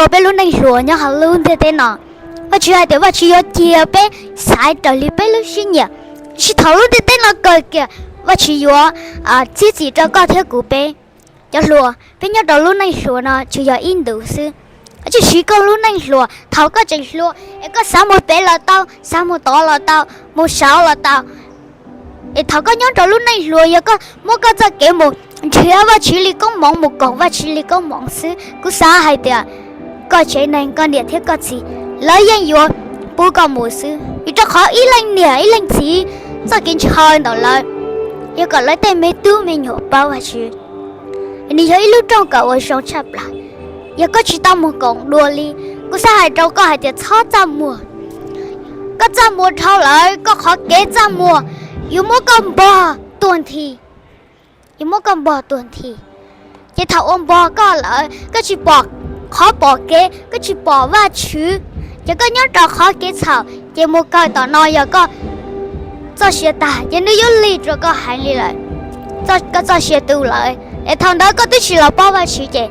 Ua peb lub neej hluas nyob hauv lub ntiaj teb no, Vajtswv hais tias Vajtswv yuav cia peb xaiv raws li peb lub siab nyiam. Tiam sis thaum lub ntiaj teb no kawg kiag, Vajtswv yuav txiav txim rau koj thiab kuv peb. Cov hluas, peb nyob rau lub neej hluas no tsuas yog ib ntus xwb. Koj tsij siv koj lub neej hluas thaum koj tseem hluas es koj xav mus pem los tau, xav mus tod los tau, mus saud los tau. Es thaum koj nyob rau lub neej hluas, yog koj muab koj txoj kev mus nrhiav Vajtswv li koob hmoov, mus koom Vajtswv li koob hmoov xwb, kuv xav hais tias koj tsev neeg, koj niam thiab koj txiv, lawv yeej yuav pub koj mus xwb. Vim rau qhov ib leej niam ib leej txiv txoj kev ntshaw ntawm lawv yog kom lawv tej me tub me nyuam paub Vajtswv. Nws yog ib lub rooj kawm uas zoo tshaj plaws. Yog koj tsis tau mus koom dua li, kuv xav hais rau koj hais tias txhob txaj muag. Koj txaj muag dhau lawm, koj qhov kev txaj muag yuav muab koj npog tuag nthi, yuav muab koj npog tuag nthi. Ces thaum uas npog koj lawm, koj tsis pom qhov pom kev, koj tsis pom Vajtswv, ces koj nyob rau qhov kev txhaum, ces mus kawg tom no yog koj txoj sia tag, ces nws yuav lig rau koj heev li lawm. Koj txoj sia tu lawm, es thaum ntawd koj twb tsis los paub Vajtswv ces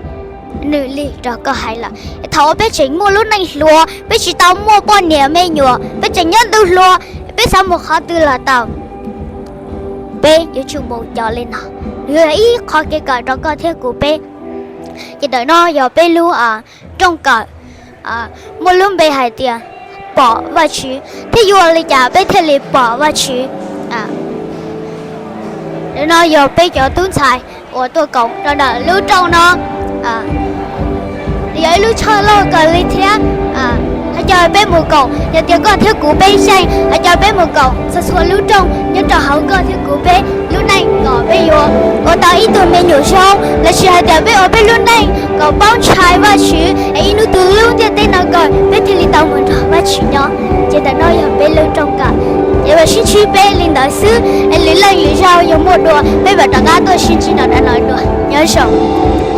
nws lig rau koj heev lawm. Es thaum uas peb tseem muaj lub neej hluas, peb tsis tau muaj poj niam me nyuam, peb tseem nyob ntu hluas, peb xav mus qhov twg los tau, peb yuav tsum mus cov li no. Nws yog ib qho kev kawm rau koj thiab kuv peb. Ces ntawm no yog peb lub rooj kawm muaj lub npe hais tias pom Vajtswv, thiab yuav li cas peb thiaj li pom Vajtswv. Ntawm no yog peb cov tub ntxhais uas tuaj koom rau ntawm lub rooj no. Yog ib lub tshaj loj kawg li thiab. Hais caw peb mus koom, yog tias koj thiab kuv peb xyeej, hais caw peb mus koom txhua txhua lub rooj nyob rau hauv koj thiab kuv peb lub neej kom peb yuav ua tau ib tug me nyuam zoo, lossis hais tias peb ua peb lub neej kom paub ntshai Vajtswv, es ib hnub twg lub ntiaj teb no kawg peb thiaj li tau mus nrog Vajtswv nyob. Ces ntawm no yog peb lub rooj kawm, es vam sib ntsib peb li ntawd xwb, es lwm leej lwm zaug yog muaj dua peb mam rov qab tuaj sib ntsib rau ntawm no dua. Nyob zoo.